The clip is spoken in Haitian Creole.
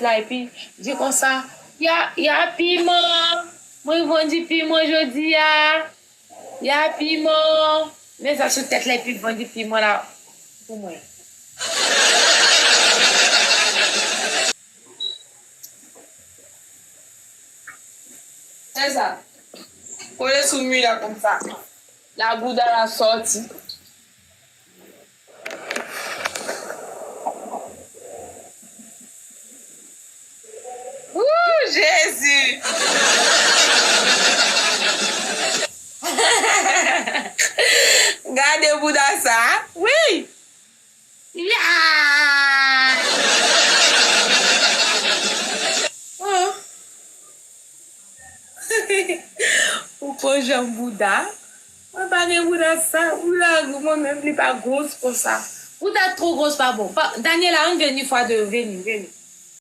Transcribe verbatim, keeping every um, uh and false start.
La, epi di konsa, ya, ya piman. Mwen vann di piman jodi a. Ya piman. Men sa sou tèt la, epi vann di piman la pou mwen. Se sa. Kole sou mi la konsa. La bouda la sòti. Ooh, Jezi! Gade bouda sa. Wi! Ya! Oh. Ou ko jan bouda? Mwen pa gen bouda sa. Bouda mwen menm li pa gwo konsa. Bouda two gwo pa bon. Pa, Daniela, ann vini fwa de yo. Vini, vini.